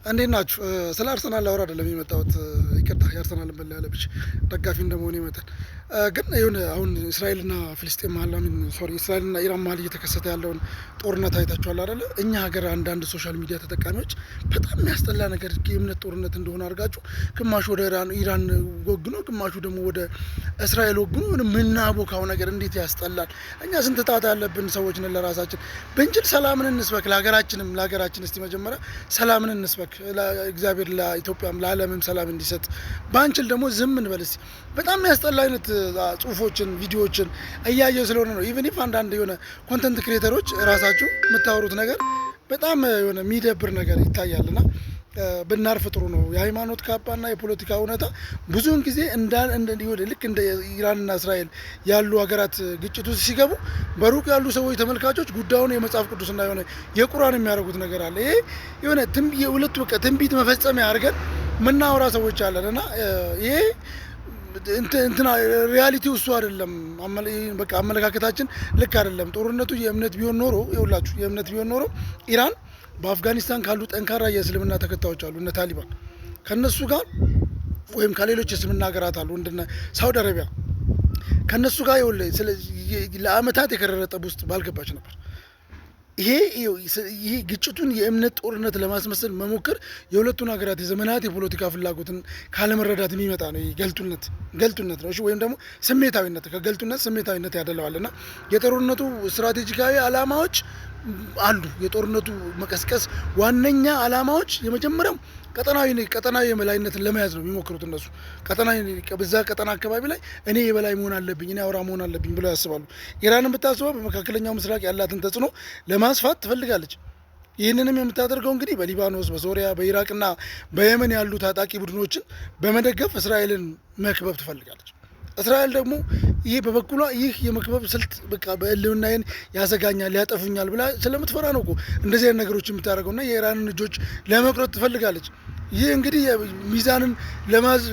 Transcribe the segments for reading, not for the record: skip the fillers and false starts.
እንዴት ናችሁ? ስለ አርሰናል ላወራ አይደለም የመጣሁት። ይቅርታ፣ የአርሰናል መለያ ለብሼ ደጋፊ እንደመሆኔ መጠን ግን የሆነ አሁን እስራኤልና ፍልስጤም መሀል፣ I mean sorry፣ እስራኤልና ኢራን መሀል እየተከሰተ ያለውን ጦርነት አይታችኋል አይደለ? እኛ ሀገር አንዳንድ social media ተጠቃሚዎች በጣም የሚያስጠላ ነገር የእምነት ጦርነት እንደሆነ አድርጋችሁ ግማሹ ወደ ኢራን ወግኖ ግማሹ ደግሞ ወደ እስራኤል ወግኖ የምናቦካው ነገር እንዴት ያስጠላል። እኛ ስንት ጣጣ ያለብን ሰዎች ነን። ለራሳችን ብንችል ሰላምን እንስበክ፣ ለሀገራችንም ለሀገራችን እስቲ መጀመሪያ ሰላምን እንስበክ። እግዚአብሔር ለኢትዮጵያም ለዓለምም ሰላም እንዲሰጥ፣ ባንችል ደግሞ ዝም እንበል እስቲ። በጣም የሚያስጠላ አይነት ጽሁፎችን ቪዲዮዎችን እያየው ስለሆነ ነው። Even if አንዳንድ የሆነ content creator ኦች ራሳችሁ የምታወሩት ነገር በጣም የሆነ የሚደብር ነገር ይታያልና ብናርፍ ጥሩ ነው። የሃይማኖት ካባና የፖለቲካ እውነታ ብዙውን ጊዜ ልክ እንደ ኢራንና እስራኤል ያሉ ሀገራት ግጭት ውስጥ ሲገቡ በሩቅ ያሉ ሰዎች ተመልካቾች ጉዳዩን የመጽሐፍ ቅዱስና የሆነ የቁርአን የሚያደርጉት ነገር አለ። ይሄ የሆነ የሁለቱ በቃ ትንቢት መፈጸሚያ አድርገን ምናወራ ሰዎች አለን እና ይሄ እንትና reality ው እሱ አይደለም። በቃ አመለካከታችን ልክ አይደለም። ጦርነቱ የእምነት ቢሆን ኖሮ፣ ይኸውላችሁ፣ የእምነት ቢሆን ኖሮ ኢራን በአፍጋኒስታን ካሉ ጠንካራ የእስልምና ተከታዮች አሉ እነ ታሊባን፣ ከነሱ ጋር ወይም ከሌሎች የእስልምና ሀገራት አሉ እንደነ ሳውዲ አረቢያ፣ ከነሱ ጋር ለአመታት የከረረ ጠብ ውስጥ ባልገባች ነበር። ይሄ ግጭቱን የእምነት ጦርነት ለማስመሰል መሞከር የሁለቱን ሀገራት የዘመናት የፖለቲካ ፍላጎትን ካለመረዳት የሚመጣ ነው። ገልቱነት ገልቱነት ነው። እሺ፣ ወይም ደግሞ ስሜታዊነት፣ ከገልቱነት ስሜታዊነት ያደለዋል እና የጦርነቱ ስትራቴጂካዊ ዓላማዎች አሉ። የጦርነቱ መቀስቀስ ዋነኛ ዓላማዎች የመጀመሪያው ቀጠናዊ የበላይነትን ለመያዝ ነው የሚሞክሩት እነሱ። ቀጠናዊ በዛ ቀጠና አካባቢ ላይ እኔ የበላይ መሆን አለብኝ፣ እኔ አውራ መሆን አለብኝ ብለው ያስባሉ። ኢራንን ብታስበው በመካከለኛው ምስራቅ ያላትን ተጽዕኖ ለማስፋት ትፈልጋለች። ይህንንም የምታደርገው እንግዲህ በሊባኖስ፣ በሶሪያ፣ በኢራቅና በየመን ያሉ ታጣቂ ቡድኖችን በመደገፍ እስራኤልን መክበብ ትፈልጋለች። እስራኤል ደግሞ ይህ በበኩሏ ይህ የመክበብ ስልት በቃ በህልውናዬን ያሰጋኛል፣ ያጠፉኛል ብላ ስለምትፈራ ነው እኮ እንደዚህ አይነት ነገሮች የምታደርገው እና የኢራንን እጆች ለመቁረጥ ትፈልጋለች። ይህ እንግዲህ ሚዛንን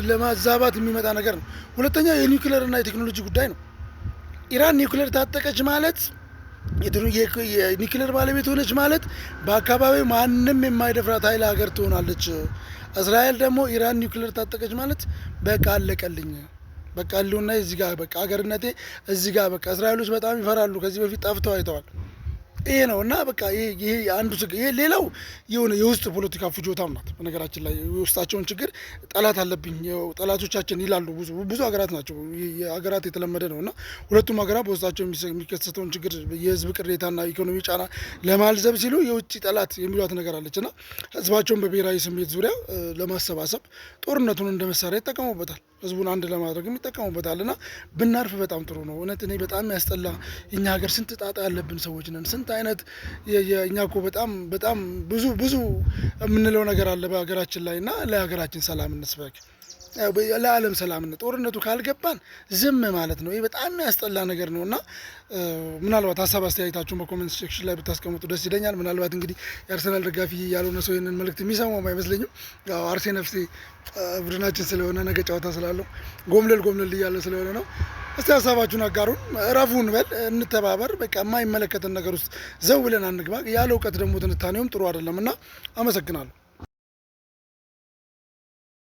ለማዛባት የሚመጣ ነገር ነው። ሁለተኛው የኒውክሌርና የቴክኖሎጂ ጉዳይ ነው። ኢራን ኒውክሌር ታጠቀች ማለት፣ የኒውክሌር ባለቤት ሆነች ማለት በአካባቢው ማንም የማይደፍራት ኃይል ሀገር ትሆናለች። እስራኤል ደግሞ ኢራን ኒውክሌር ታጠቀች ማለት በቃ አለቀልኝ፣ በቃ ህልውና እዚህ ጋር፣ በቃ ሀገርነቴ እዚህ ጋር፣ በቃ እስራኤሎች በጣም ይፈራሉ። ከዚህ በፊት ጠፍተው አይተዋል። ይሄ ነው እና በቃ ይሄ አንዱ ችግር። ይሄ ሌላው የሆነ የውስጥ ፖለቲካ ፍጆታም ናት። በነገራችን ላይ የውስጣቸውን ችግር ጠላት አለብኝ፣ ጠላቶቻችን ይላሉ። ብዙ ብዙ ሀገራት ናቸው፣ የሀገራት የተለመደ ነው እና ሁለቱም ሀገራት በውስጣቸው የሚከሰተውን ችግር የህዝብ ቅሬታና ኢኮኖሚ ጫና ለማልዘብ ሲሉ የውጭ ጠላት የሚሏት ነገር አለች እና ህዝባቸውን በብሔራዊ ስሜት ዙሪያ ለማሰባሰብ ጦርነቱን እንደ መሳሪያ ይጠቀሙበታል። ህዝቡን አንድ ለማድረግም ይጠቀሙበታል እና ብናርፍ በጣም ጥሩ ነው። እውነት እኔ በጣም ያስጠላ፣ እኛ ሀገር ስንት ጣጣ ያለብን ሰዎች ነን። ስንት አይነት እኛ እኮ በጣም በጣም ብዙ ብዙ የምንለው ነገር አለ በሀገራችን ላይ እና ለሀገራችን ሰላም እንስበክ፣ ለዓለም ሰላምነት ጦርነቱ ካልገባን ዝም ማለት ነው። ይህ በጣም የሚያስጠላ ነገር ነው እና ምናልባት ሀሳብ አስተያየታችሁን በ comment section ላይ ብታስቀምጡ ደስ ይለኛል። ምናልባት እንግዲህ የአርሰናል ደጋፊ ያልሆነ ሰው ይህንን መልእክት የሚሰማው አይመስለኝም። ያው አርሴ ነፍሴ ቡድናችን ስለሆነ ነገ ጨዋታ ስላለው ጎምለል ጎምለል እያለ ስለሆነ ነው። እስቲ ሀሳባችሁን አጋሩን፣ እረፉ እንበል፣ እንተባበር። በቃ የማይመለከተን ነገር ውስጥ ዘው ብለን አንግባ። ያለ እውቀት ደግሞ ትንታኔውም ጥሩ አይደለም እና አመሰግናለሁ።